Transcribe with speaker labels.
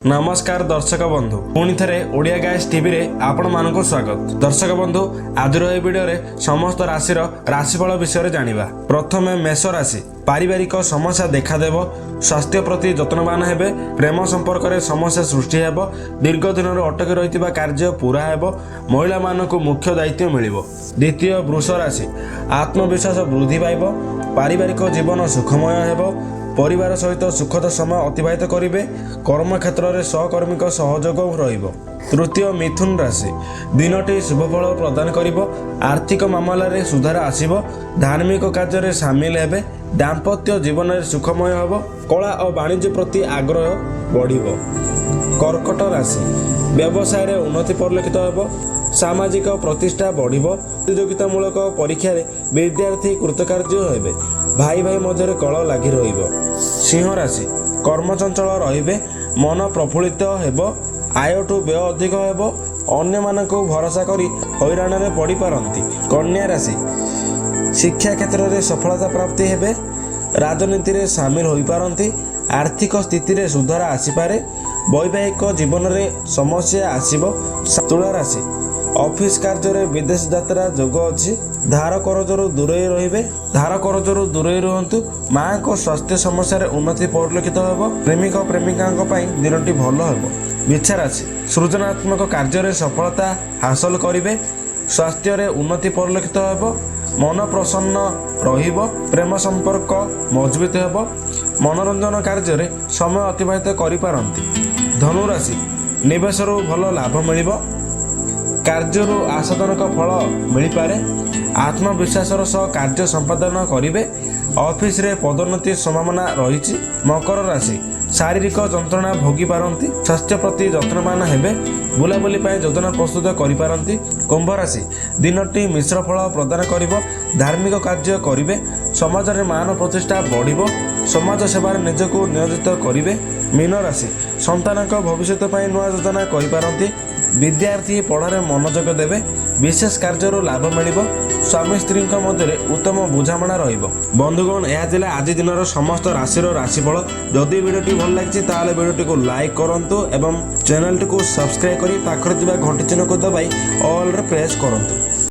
Speaker 1: ନମସ୍କାର ଦର୍ଶକ ବନ୍ଧୁ, ପୁଣି ଥରେ ଓଡ଼ିଆ ଗାଇସ୍ ଟିଭିରେ ଆପଣମାନଙ୍କୁ ସ୍ୱାଗତ। ଦର୍ଶକ ବନ୍ଧୁ, ଆଜିର ଏହି ଭିଡ଼ିଓରେ ସମସ୍ତ ରାଶିର ରାଶିଫଳ ବିଷୟରେ ଜାଣିବା। ପ୍ରଥମେ ମେଷ ରାଶି। ପାରିବାରିକ ସମସ୍ୟା ଦେଖାଦେବ। ସ୍ୱାସ୍ଥ୍ୟ ପ୍ରତି ଯତ୍ନବାନ ହେବେ। ପ୍ରେମ ସମ୍ପର୍କରେ ସମସ୍ୟା ସୃଷ୍ଟି ହେବ। ଦୀର୍ଘ ଦିନରୁ ଅଟକି ରହିଥିବା କାର୍ଯ୍ୟ ପୁରା ହେବ। ମହିଳାମାନଙ୍କୁ ମୁଖ୍ୟ ଦାୟିତ୍ୱ ମିଳିବ। ଦ୍ୱିତୀୟ ବୃଷ ରାଶି। ଆତ୍ମବିଶ୍ୱାସ ବୃଦ୍ଧି ପାଇବ। ପାରିବାରିକ ଜୀବନ ସୁଖମୟ ହେବ। ପରିବାର ସହିତ ସୁଖଦ ସମୟ ଅତିବାହିତ କରିବେ। କର୍ମକ୍ଷେତ୍ରରେ ସହକର୍ମୀଙ୍କ ସହଯୋଗ ରହିବ। ତୃତୀୟ ମିଥୁନ ରାଶି। ଦିନଟି ଶୁଭଫଳ ପ୍ରଦାନ କରିବ। ଆର୍ଥିକ ମାମଲାରେ ସୁଧାର ଆସିବ। ଧାର୍ମିକ କାର୍ଯ୍ୟରେ ସାମିଲ ହେବେ। ଦାମ୍ପତ୍ୟ ଜୀବନରେ ସୁଖମୟ ହେବ। କଳା ଓ ବାଣିଜ୍ୟ ପ୍ରତି ଆଗ୍ରହ ବଢ଼ିବ। କର୍କଟ ରାଶି। ବ୍ୟବସାୟରେ ଉନ୍ନତି ପରିଲକ୍ଷିତ ହେବ। ସାମାଜିକ ପ୍ରତିଷ୍ଠା ବଢ଼ିବ। ପ୍ରତିଯୋଗିତାମୂଳକ ପରୀକ୍ଷାରେ ବିଦ୍ୟାର୍ଥୀ କୃତକାର୍ଯ୍ୟ ହେବେ। ଭାଇ ଭାଇ ମଧ୍ୟରେ କଳହ ଲାଗି ରହିବ। ସିଂହ ରାଶି। କର୍ମଚଞ୍ଚଳ ରହିବେ। ମନ ପ୍ରଫୁଲ୍ଲିତ ହେବ। ଆୟଠୁ ବ୍ୟୟ ଅଧିକ ହେବ। ଅନ୍ୟମାନଙ୍କୁ ଭରସା କରି ହଇରାଣରେ ପଡ଼ିପାରନ୍ତି। କନ୍ୟା ରାଶି। ଶିକ୍ଷା କ୍ଷେତ୍ରରେ ସଫଳତା ପ୍ରାପ୍ତି ହେବେ। ରାଜନୀତିରେ ସାମିଲ ହୋଇପାରନ୍ତି। ଆର୍ଥିକ ସ୍ଥିତିରେ ସୁଧାର ଆସିପାରେ। ବୈବାହିକ ଜୀବନରେ ସମସ୍ୟା ଆସିବ। ତୁଳା ରାଶି। ଅଫିସ କାର୍ଯ୍ୟରେ ବିଦେଶ ଯାତ୍ରା ଯୋଗ ଅଛି। ଧାର କରଜରୁ ଦୂରେଇ ରହିବେ। ଧାର କରଜରୁ ଦୂରେଇ ରୁହନ୍ତୁ। ମାଙ୍କ ସ୍ୱାସ୍ଥ୍ୟ ସମସ୍ୟାରେ ଉନ୍ନତି ପରିଲକ୍ଷିତ ହେବ। ପ୍ରେମିକ ପ୍ରେମିକାଙ୍କ ପାଇଁ ଦିନଟି ଭଲ ହେବ। ବିଛା ରାଶି। ସୃଜନାତ୍ମକ କାର୍ଯ୍ୟରେ ସଫଳତା ହାସଲ କରିବେ। ସ୍ୱାସ୍ଥ୍ୟରେ ଉନ୍ନତି ପରିଲକ୍ଷିତ ହେବ। ମନ ପ୍ରସନ୍ନ ରହିବ। ପ୍ରେମ ସମ୍ପର୍କ ମଜବୁତ ହେବ। ମନୋରଞ୍ଜନ କାର୍ଯ୍ୟରେ ସମୟ ଅତିବାହିତ କରିପାରନ୍ତି। ଧନୁରାଶି। ନିବେଶରୁ ଭଲ ଲାଭ ମିଳିବ। କାର୍ଯ୍ୟରୁ ଆଶାଜନକ ଫଳ ମିଳିପାରେ। ଆତ୍ମବିଶ୍ୱାସର ସହ କାର୍ଯ୍ୟ ସମ୍ପାଦନ କରିବେ। ଅଫିସରେ ପଦୋନ୍ନତି ସମ୍ଭାବନା ରହିଛି। ମକର ରାଶି। ଶାରୀରିକ ଯନ୍ତ୍ରଣା ଭୋଗି ପାରନ୍ତି। ସ୍ୱାସ୍ଥ୍ୟ ପ୍ରତି ଯତ୍ନବାନ ହେବେ। ବୁଲାବୁଲି ପାଇଁ ଯୋଜନା ପ୍ରସ୍ତୁତ କରିପାରନ୍ତି। କୁମ୍ଭ ରାଶି। ଦିନଟି ମିଶ୍ର ଫଳ ପ୍ରଦାନ କରିବ। ଧାର୍ମିକ କାର୍ଯ୍ୟ କରିବେ। ସମାଜରେ ମାନ ପ୍ରତିଷ୍ଠା ବଢ଼ିବ। ସମାଜ ସେବାରେ ନିଜକୁ ନିୟୋଜିତ କରିବେ। ମୀନ ରାଶି। ସନ୍ତାନଙ୍କ ଭବିଷ୍ୟତ ପାଇଁ ନୂଆ ଯୋଜନା କରିପାରନ୍ତି। ବିଦ୍ୟାର୍ଥୀ ପଢ଼ାରେ ମନୋଯୋଗ ଦେବେ। ବିଶେଷ କାର୍ଯ୍ୟରୁ ଲାଭ ମିଳିବ। ସ୍ୱାମୀ ସ୍ତ୍ରୀଙ୍କ ମଧ୍ୟରେ ଉତ୍ତମ ବୁଝାମଣା ରହିବ। ବନ୍ଧୁଗଣ, ଏହା ଥିଲା ଆଜି ଦିନର ସମସ୍ତ ରାଶିର ରାଶିଫଳ। ଯଦି ଭିଡ଼ିଓଟି ଭଲ ଲାଗିଛି, ତାହେଲେ ଭିଡ଼ିଓଟିକୁ ଲାଇକ୍ କରନ୍ତୁ ଏବଂ ଚ୍ୟାନେଲଟିକୁ ସବସ୍କ୍ରାଇବ୍ କରି ପାଖରେ ଥିବା ଘଣ୍ଟି ଚିହ୍ନକୁ ଦବାଇ ଅଲ୍ରେ ପ୍ରେସ୍ କରନ୍ତୁ।